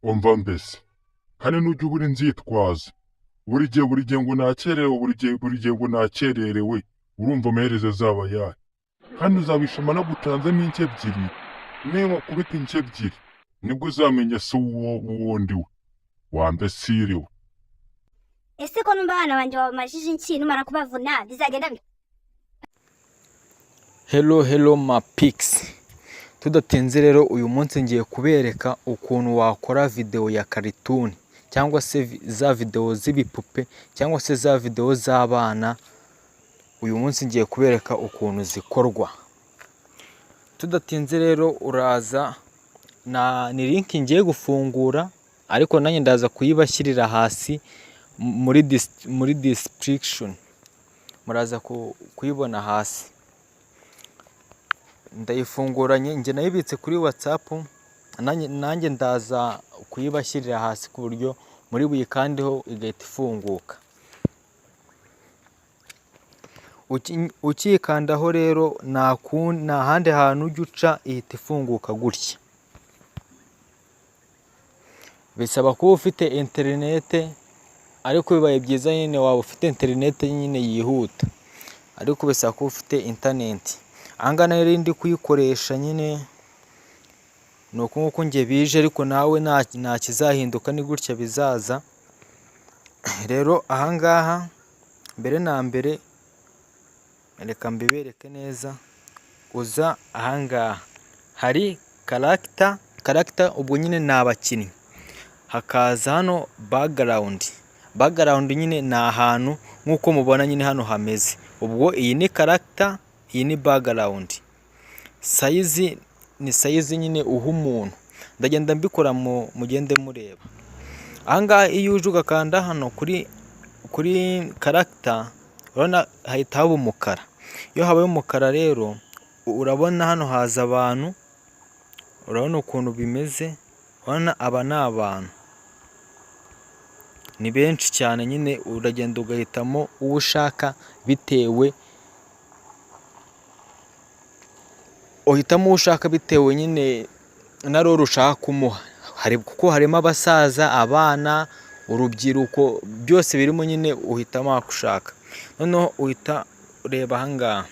Umva mbese, kandi nujya ubura inzitwazo. Buri gihe buri gihe ngo nakerewe, buri gihe buri gihe ngo nakererewe, urumva amaherezo azaba ayahe? Kandi uzabishima nagutanzemo inshyi ebyiri, ninkukubita inshyi ebyiri, nibwo uzamenya se uwo ndi we. Wa imbécile we. Ese ko numva abana banjye wabamajije inshyi, numara kubavuna bizagenda bite? Hello, hello ma peeps. Tudatinze rero, uyu munsi ngiye kubereka ukuntu wakora videwo ya cartoon cyangwa se za videwo z'ibipupe cyangwa se za videwo z'abana. Uyu munsi ngiye kubereka ukuntu zikorwa. Tudatinze rero, uraza na ni link ngiye gufungura, ariko nanjye ndaza kuyibashyirira hasi muri description, muraza kuyibona hasi. Ndayifunguranye, njye nayibitse kuri WhatsApp, nanjye ndaza kuyibashyirira hasi ku buryo muri buyikandeho igahita ifunguka. Ukiyikandaho rero, nta handi hantu ujya uca, ihita ifunguka gutya. Bisaba kuba ufite interinete, ariko bibaye byiza nyine waba ufite interinete nyine yihuta, ariko bisaba kuba ufite interineti. Aha ngaha nari ndi kuyikoresha nyine, ni uku nguku njye bije, ariko nawe nta kizahinduka, ni gutya bizaza. Rero aha ngaha mbere na mbere, reka mbibereke neza. Uza aha ngaha hari character. Character ubwo nyine ni abakinnyi. Hakaza hano background. Background nyine ni ahantu nk'uko mubona nyine hano hameze. Ubwo iyi ni character, iyi ni background. Size ni size nyine uha umuntu. Ndagenda mbikora mugende mureba. Ahangaha iyo uje ugakanda hano kuri character, urabona hahita haba umukara. Iyo habaye umukara rero, urabona hano haza abantu. Urabona ukuntu bimeze, urabona aba ni abantu, ni benshi cyane nyine. Uragenda ugahitamo uwo ushaka bitewe, uhitamo uwo ushaka bitewe nyine na role ushaka kumuha. Hari kuko harimo abasaza, abana, urubyiruko, byose birimo nyine, uhitamo ako ushaka. Noneho uhita ureba ahangaha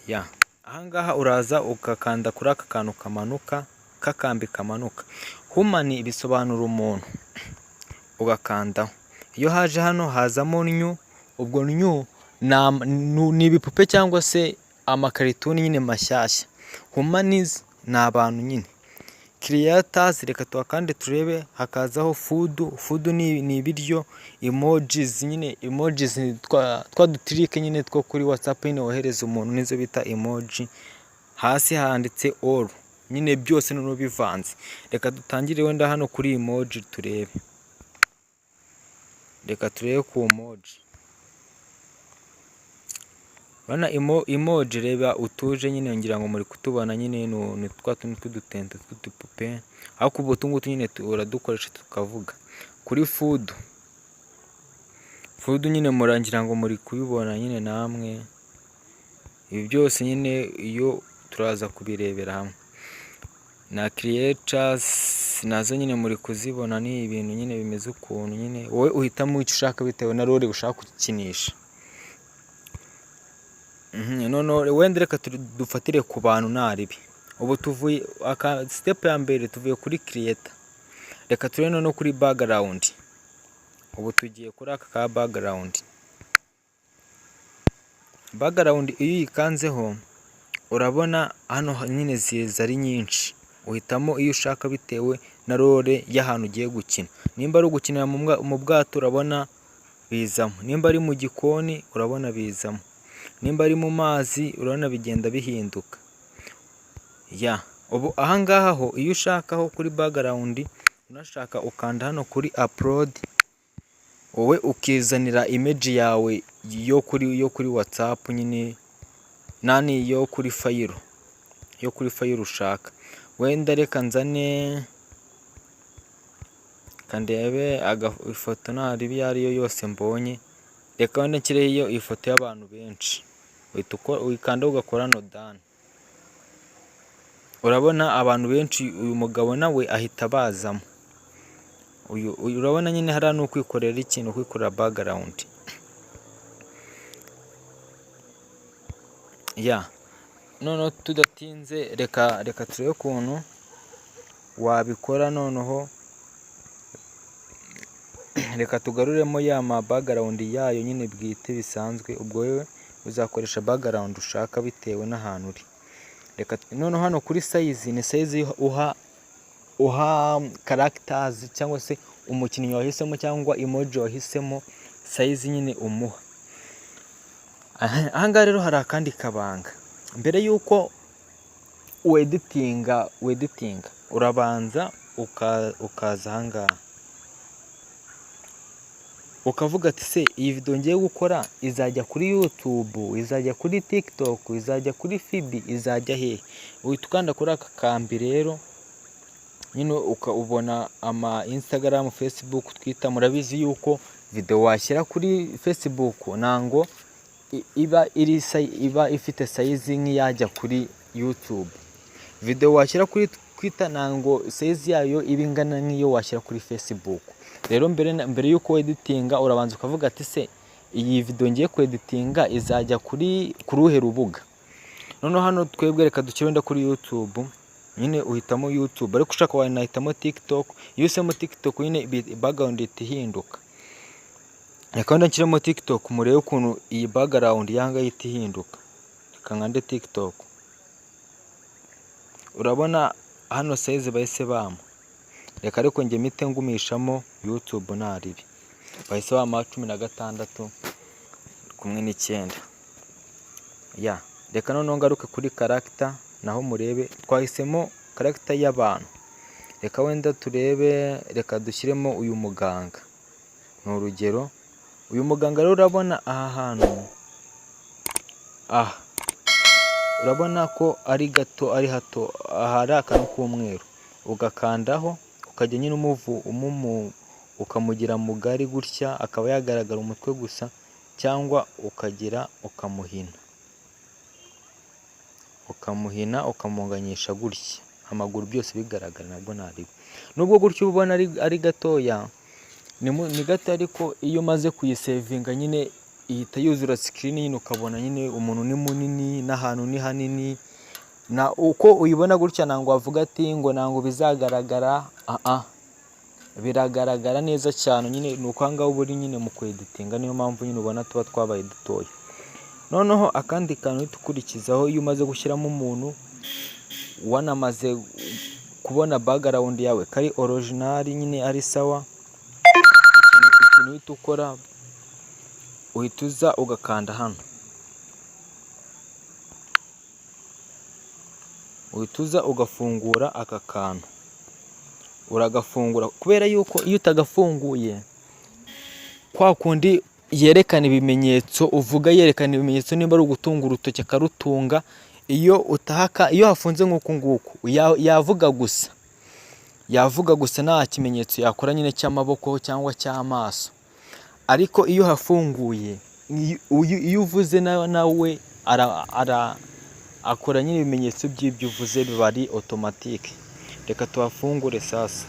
ya ahangaha, uraza ugakanda kuri aka kantu kamanuka, k'akambi kamanuka. Human bisobanura umuntu, ugakandaho. Iyo haje hano hazamo new. Ubwo new ni ibipupe cyangwa se ama cartoon nyine mashyashya. Humans ni abantu nyine. Creatures, reka tuhakande turebe. Hakazaho food. Food ni ibiryo. Emojis nyine, emojis twa dutirike nyine two kuri WhatsApp nyine wohereza umuntu, nizo bita emoji. Hasi handitse all nyine, byose noneho bivanze. Reka dutangire wenda hano kuri emoji turebe. Reka turebe ku emoji. Urabona emoji, reba utuje nyine, ngira ngo muri kutubona nyine, ni twa tundi tw'udutente tw'udupupe, ariko ubu utu ngutu nyine uradukoresha tukavuga. Kuri food, food nyine murangira ngo muri kubibona nyine namwe. Ibi byose nyine iyo turaza kubirebera hamwe. Na creatures nazo nyine muri kuzibona, ni ibintu nyine bimeze ukuntu nyine. Wowe uhitamo icyo ushaka bitewe na role ushaka gukinisha. Noneho wenda reka dufatire ku bantu naribi. Ubu tuvuye aka step ya mbere, tuvuye kuri creator, reka turebe noneho kuri background. Ubu tugiye kuri aka ka background. Background iyo uyikanzeho, urabona hano nyine ziza ari nyinshi. Uhitamo iyo ushaka bitewe na role y'ahantu ugiye gukina. Nimba ari ugukinira mu bwato, urabona bizamo. Nimba ari mu gikoni, urabona bizamo. Nimba ari mu mazi, urabona bigenda bihinduka ya. Ubu ahangaha ho, iyo ushakaho kuri background, unashaka ukanda hano kuri upload, wowe ukizanira image yawe yo kuri WhatsApp nyine, nani, yo kuri file, yo kuri file ushaka. Wenda reka nzane, ndebe ifoto ntaribi iyo ariyo yose mbonye. Reka wenda nshyireho iyo ifoto y'abantu benshi. Uhita uyikanda ugakora hano done. Urabona abantu benshi, uyu mugabo nawe ahita bazamo. Uyu urabona nyine hariya ni ukwikorera ikintu, kwikorera background. Ya, noneho tudatinze, reka turebe ukuntu wabikora. Noneho reka tugaruremo ya ma background yayo nyine bwite bisanzwe. Ubwo wowe uzakoresha background ushaka bitewe n'ahantu uri. Reka noneho hano kuri size, ni size uha characters cyangwa se umukinnyi wahisemo cyangwa emoji wahisemo, size nyine umuha. Aha ngaha rero hari akandi kabanga. Mbere y'uko weditinga, urabanza ukaza aha ngaha ukavuga ati: "Se iyi video ngiye gukora izajya kuri YouTube, izajya kuri TikTok, izajya kuri FB, izajya hehe?" Uhita ukanda kuri aka kambi rero nyine ubona ama Instagram, Facebook, Twitter. Murabizi yuko video washyira kuri Facebook ntango iba ifite size nk'iyajya kuri YouTube. Video washyira kuri Twitter ntango size yayo iba ingana nk'iyo washyira kuri Facebook. Rero mbere na mbere y'uko weditinga, urabanza ukavuga ati: "Se iyi video ngiye kweditinga izajya ku ruhe rubuga?" Noneho hano twebwe reka dushyire wenda kuri YouTube. Nyine uhitamo YouTube, ariko ushaka wanahitamo TikTok. Iyo uhisemo TikTok nyine background ihita ihinduka. Reka wenda nshyiremo TikTok murebe ukuntu iyi background y'aha ihita ihinduka. Reka nkande TikTok. Urabona hano size bahise bampa. Reka ariko njye mpite ngumishamo YouTube, ntaribi. Bahise bampa 16 kumwe n'icyenda. Ya, reka noneho ngaruke kuri character naho murebe. Twahisemo character y'abantu. Reka wenda turebe, reka dushyiremo uyu muganga. Ni urugero, uyu muganga rero urabona aha hantu, aha urabona ko ari gato, ari hato, aha hari akantu k'umweru, ugakandaho ukajya nyine ukamugira mugari gutya, akaba yagaragara umutwe gusa, cyangwa ukagira ukamuhina ukamunganyisha gutya, amaguru byose bigaragara, nabwo ntaribi. Nubwo gutyo uba ubona ari gatoya, ni gato, ariko iyo umaze kuyisevinga nyine ihita yuzura screen nyine, ukabona nyine umuntu ni munini n'ahantu ni hanini. Na uko uyibona gutya ntabwo wavuga ati ngo ntabwo bizagaragara, aa biragaragara neza cyane nyine. Ni uko aha ngaha uba uri nyine mu kweditinga, niyo mpamvu nyine ubona tuba twabaye dutoya. Noneho akandi kantu uhita ukurikizaho, iyo umaze gushyiramo umuntu, wanamaze kubona background yawe kari original nyine ari sawa, ikintu uhita ukora, uhita uza ugakanda hano, uhita uza ugafungura aka kantu, uragafungura, kubera yuko iyo utagafunguye, kwa kundi yerekana ibimenyetso uvuga, yerekana ibimenyetso, nimba ari ugutunga urutoki akarutunga. Iyo utahaka, iyo hafunze nk'uku nguku, yavuga gusa, yavuga gusa, nta kimenyetso yakora nyine cy'amaboko cyangwa cy'amaso. Ariko iyo hafunguye, iyo uvuze nawe akora nyine ibimenyetso by'ibyo uvuze, biba ari automatique. Reka tuhafungure sasa.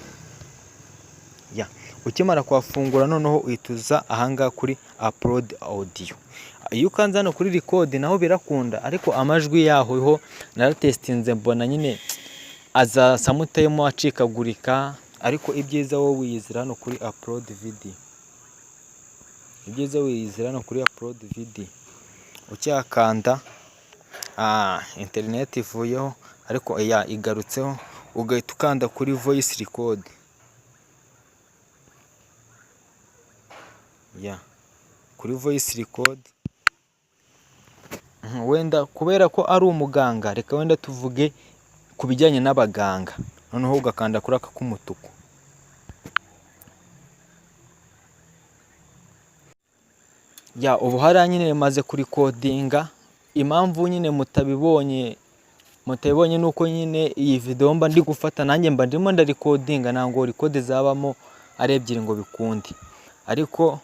Ya, ukimara kuhafungura noneho uhita uza ahangaha kuri upload audio. Iyo ukanze hano kuri record naho birakunda, ariko amajwi yaho ho naratesitinze mbona nyine aza sometimes acikagurika. Ariko ibyiza wowe wiyizira hano kuri upload video. Ibyiza wiyizira hano kuri upload video. Ukihakanda, interineti ivuyeho, ariko ya igarutseho, ugahita ukanda kuri voice record. Ya, kuri voice record. Wenda kubera ko ari umuganga, reka wenda tuvuge ku bijyanye n'abaganga, noneho ugakanda kuri aka k'umutuku. Ya, ubu hariya nyine maze kurikodinga. Impamvu nyine mutabibonye ni uko nyine iyi video mba ndi gufata nanjye mba ndimo ndarikodinga, ntabwo record zabamo ari ebyiri ngo bikunde. Ariko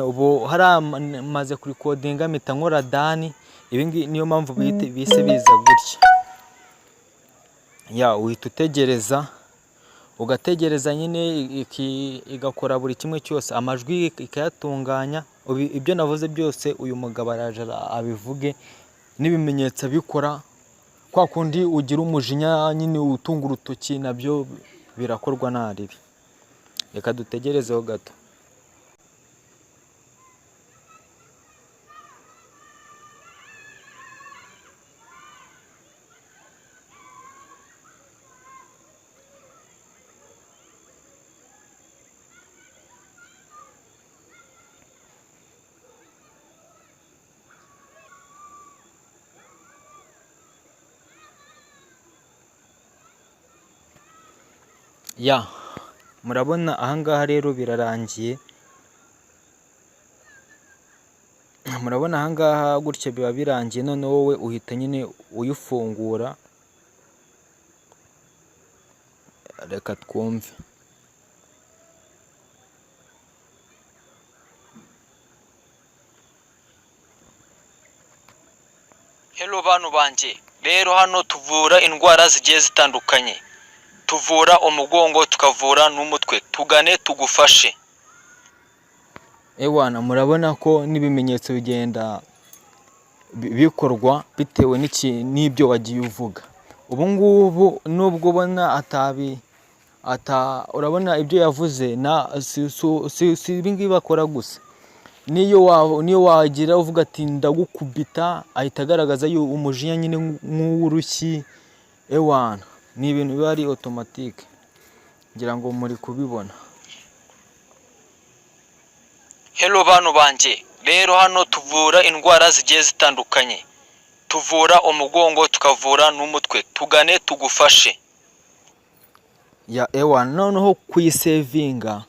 ubu hariya maze kurikodinga mpita nkora done. Ibi ngibi niyo mpamvu bise biza gutya. Ya, uhita utegereza, ugategereza nyine igakora buri kimwe cyose, amajwi ikayatunganya. Ibyo navuze byose uyu mugabo araje abivuge n'ibimenyetso abikora. Kwa kundi ugira umujinya nyine utunga urutoki, nabyo birakorwa nta ribi. Reka dutegerezeho gato. Ya, murabona ahangaha rero birarangiye. Murabona ahangaha gutya biba birangiye. Noneho wowe uhita nyine uyifungura. Reka twumve. Hello bantu banjye, rero hano tuvura indwara zigiye zitandukanye, tuvura umugongo, tukavura n'umutwe, tugane tugufashe. Ewana, murabona ko n'ibimenyetso bigenda bikorwa bitewe n'ibyo wagiye uvuga. Ubu ngubu nubwo ubona atabi ata, urabona ibyo yavuze na si ibi ngibi bakora gusa. Niyo wagira uvuga ati ndagukubita, ahita agaragaza umujinya nyine nk'uw'urushyi. Ewana, ni ibintu biba ari automatique, ngira ngo muri kubibona. Hello bantu banjye, rero hano tuvura indwara zigiye zitandukanye, tuvura umugongo, tukavura n'umutwe, tugane tugufashe. Ya, ewana, noneho kuyisevinga,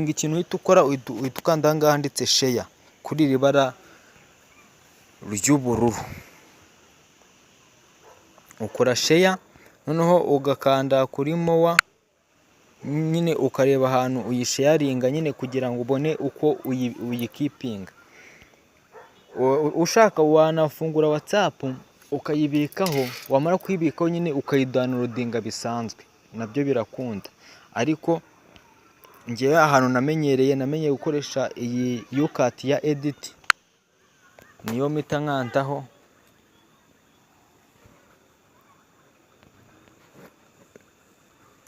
ikintu uhita ukora, uhita ukanda ahangaha handitse share kuri iri bara ry'ubururu, ukora share, noneho ugakanda kuri more nyine, ukareba ahantu uyisharinga nyine kugira ngo ubone uko uyikipinga. Ushaka wanafungura WhatsApp ukayibikaho, wamara kuyibikaho nyine ukayidownloadinga bisanzwe, nabyo birakunda. Ariko ngewe ahantu namenyereye gukoresha iyi YouCut ya edit, niyo mpita nkandaho.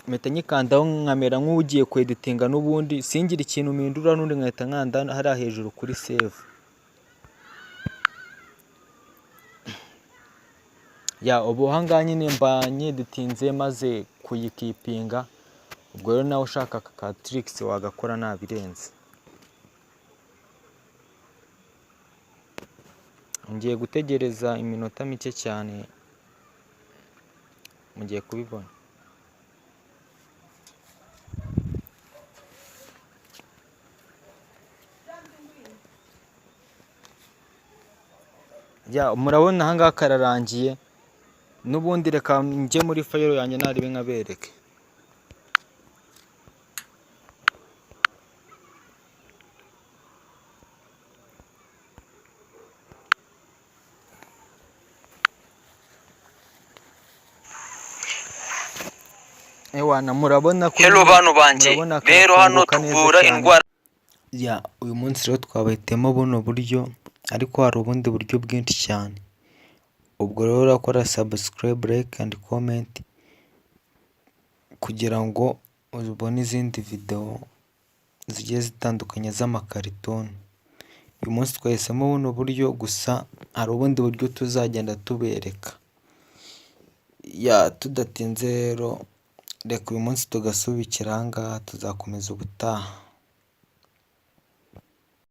Mpita nyikandaho nkamera nk'ugiye kweditinga n'ubundi, singire ikintu mpindura, n'ubundi nkahita nkanda hariya hejuru kuri save. Ya, ubu ahangaha nyine mba nyeditinze maze kuyikipinga. Ubwo rero nawe ushaka aka ka tricks wagakora ntabirenze. Ngiye gutegereza iminota mike cyane, mugiye kubibona. Ya, murabona ahangaha kararangiye. N'ubundi reka njye muri file yanjye naribe nkabereke. Ewana, murabona ko Hello bantu banjye, murabona rero hano karafunguka neza tuvura cyane. indwara. Ya, uyu munsi rero twabahitemo buno buryo, ariko hari ubundi buryo bwinshi cyane. Ubwo rero urakora subscribe, like and comment kugira ngo ubone izindi video zigiye zitandukanye z'amakaritoni. Uyu munsi twahisemo buno buryo gusa, hari ubundi buryo tuzagenda tubereka. Ya, tudatinze rero, reka uyu munsi tugasubikira aha ngaha, tuzakomeza ubutaha.